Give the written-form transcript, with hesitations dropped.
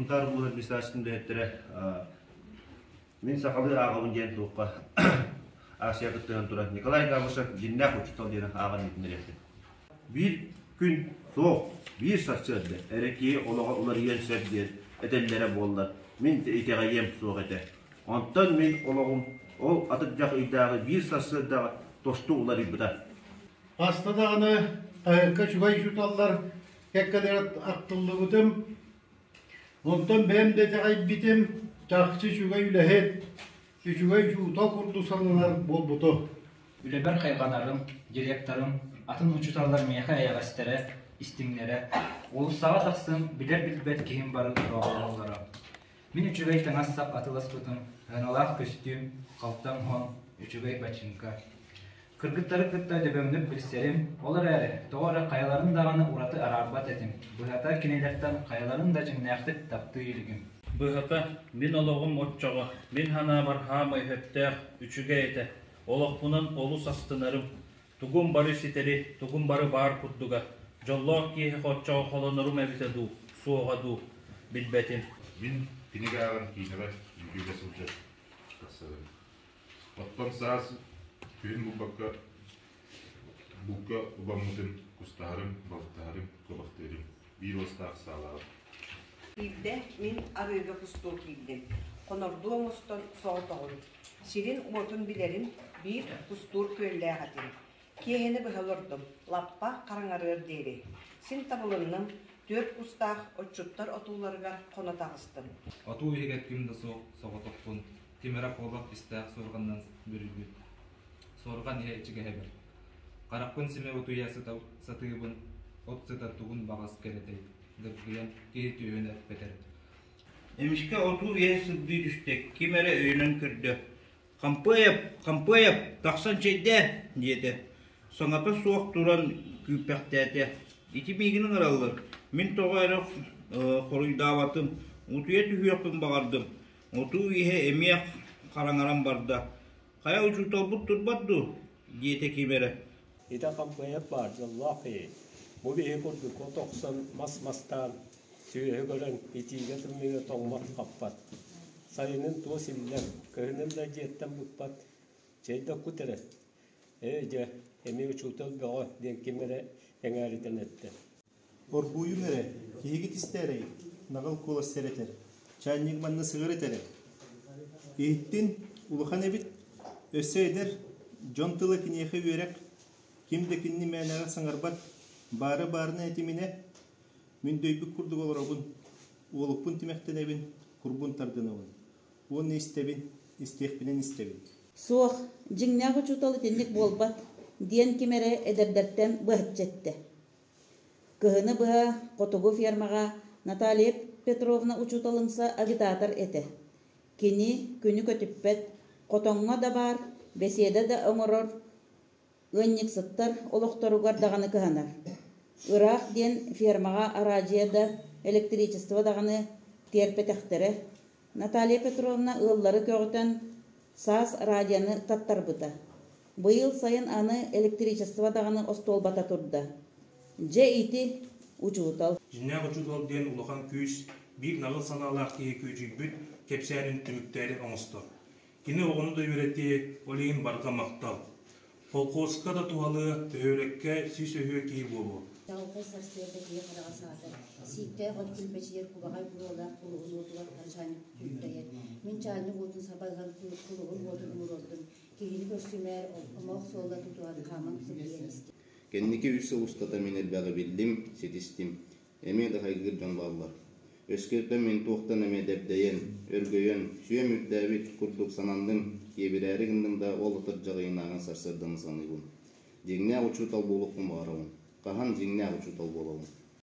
Сунтаар улууһун администрациятын үлэһиттэрэ Мин сахалыы ааҕабын диэн туохха акция кыттыһан туран Николай Габышев дьиннээх учуутал диэн ааҕан иһитиннэриэхпин. Биир күн суох, биир сарсыарда эрэ киһи олоҕо уларыйыан сөп диэн этэллэрэ буоллар, мин итэҕэйиэм суох этэ. Онтон мин олоҕум ол атырдьах ыйдааҕы биир сарсыардаҕа тосту уларыйбыта. Хаста даҕаны хаһыакка үчүгэй учууталлар кэккэлэрэ ахтыллыбытым. Онтон бэйэм да итэҕэйбитим, чахчы үчүгэй үлэһит, үчүгэй учуутал курдук сананар буолбутум. Үлэбэр хайҕанарым, директорым, атын учууталлар миэхэ эйэҕэстэрэ, истиҥнэрэ, уулуссаҕа тахсан билэр-билбэт киһим бары дорооболоһоллоро. Мин үчүгэй таҥас-сап атыыласпытым, сыаналаах көстүүм, халтаҥ хон, үчүгэй бачыыҥка. Кыргыттары кытта дөбөҥнүк билсэрим, ол эрээри, тоҕо эрэ хайаларын даҕаны ураты араарбат этим, быһата кинилэртэн хайаларын да дьиҥнээхтик таптыы илигим. Быһата, мин олоҕум оччоҕо, мин санаабар хаамай өттөөх, үчүгэй этэ. Олохпунан олус астынарым. Тугум бары ситэри, тугум бары баар курдуга. Дьоллоох киһиэхэ оччоҕо холонорум эбитэ дуу, суоҕа дуу, билбэтим. Мин кинигэ ааҕан киинэбэр үҥкүүгэ сылдьар тахсарым. Оттон саас күһүн булбакка булка убаммытын кустаһарым, балыктаһарым, куобахтыырым. Биир уостаах саалаҕым. Биирдэ мин арыыга кустуу киирдим. Хонордуу оҥостон соҕотоҕун. Сирин-уотун билэрим, биир кустуур күөллээх этим. Киэһэни быһа олордум, лаппа хараҥарыар диэри. Син табылынным, түөрт кустаах отчуттар отууларыгар хоно таҕыстым. Отуу иһигэр ким да суох, соҕотохпун, ким эрэ куобах истээх суорҕанынан бүрүйбүт. Суорҕан иһэ ичигэһэ бэрт. Харахпын симэ утуйа сатыыбын, от сыта тугун баҕас кэрэтэй, дыргыйан киһи түөһүн эппэтэр. Эмискэ отуу иһэ сырдыы түстэ, ким эрэ өйөнөн көрдө: «Хампыайап, Хампыайап, тахсан чэйдээ!» диэтэ. Саҥата суох туран күүппэхтээтэ: «Ити миигин ыҥыраллар, мин тоҕо эрэ хоруйдаабатым, утуйа түһүөхпүн баҕардым, отуу иһэ эмиэ хараҥаран барда. Хайа учууталбыт турбат дуу?» диэтэ ким эрэ. Ити Хампыайап баар дьоллоох киһи. Бу биһи курдук от охсон, мас мастаан, сүөһү көрөн, итиигэ-тымныыга тоҥмот-хаппат. Сайынын туос иллэҥ, кыһынын да дьиэттэн быкпат, чэй да кут эрэ. Ээ дьэ, эмиэ учуутал бөҕө диэн ким эрэ эҥээритэн эттэ. Оргууйуҥ эрэ, киһигит истээрэй, наҕыл куолас сэрэтэр, чаанньык манна сыҕарыт эрэ. Иһиттин, улахан эбит, өссө эдэр, дьон тыла киниэхэ үөрэх, ким да кинини мээнэҕэ саҥарбат, баары баарына этиминэ, мин дөйбүт курдук олоробун, уолукпун тимэхтэнэбин, курбун тардынабын уонна истэбин, истиэхпинэн истэбин. Суох, дьиҥнээх учуутал итинник буолбат, диэн ким эрэ эдэрдэртэн быһаччы эттэ. Кыһыны быһа хотугу фермаҕа Наталья Петровна учууталымса агитатор этэ. Кини күнү көтүппэт, хотоҥҥо да баар, бэсиэдэ да оҥорор, ыанньыксыттар олохторугар даҕаны кыһанар. Ыраах диэн фермаҕа араадьыйа да, электричество даҕаны тиэрпэтэхтэрэ. Наталья Петровна ыаллары көҕүтэн саас радионы таттарбыта. Быйыл сайын аны электричество даҕаны остуолбата турда. Дьэ ити учуутал. Дьиҥнээх учуутал диэн улахан күүс, биир наҕыл санаалаах киһи күүчүйбүт кэпсээнин түмүктээри оҥостор. Кини оҕону да үөрэтиэ, ол иһин барҕа махтал. Холкуоска да туһалыа, бөһүөлэккэ сис өһүө киһи буолуо. Чаҕылхай сарсыарда киһи хараҕа саатар, сииктээх от килбэчийэр кубаҕай буруолаах кулуһун уотугар хара чаанньык түлтэйэр. Мин чаанньык уотун саба ыһан кулуһун уотун умуруордум. Киһини көрсүмээр, омоох суола тутуһан хааман сыбдыйан истим. Кэнники үс сыл устата мин элбэҕи биллим, ситистим. Эмиэ да хайгыыр дьон бааллар. Өскөтө мин туохтан эмэ дэбдэйэн, өргөйөн, сүөм үрдээбит курдук сананным, киэбирээри гынным да ол атырдьах ыйынааҕын сарсыарданы саныыбын. Дьиҥнээх учуутал буолуохпун баҕарабын. Хаһан дьиҥнээх учуутал буолабын?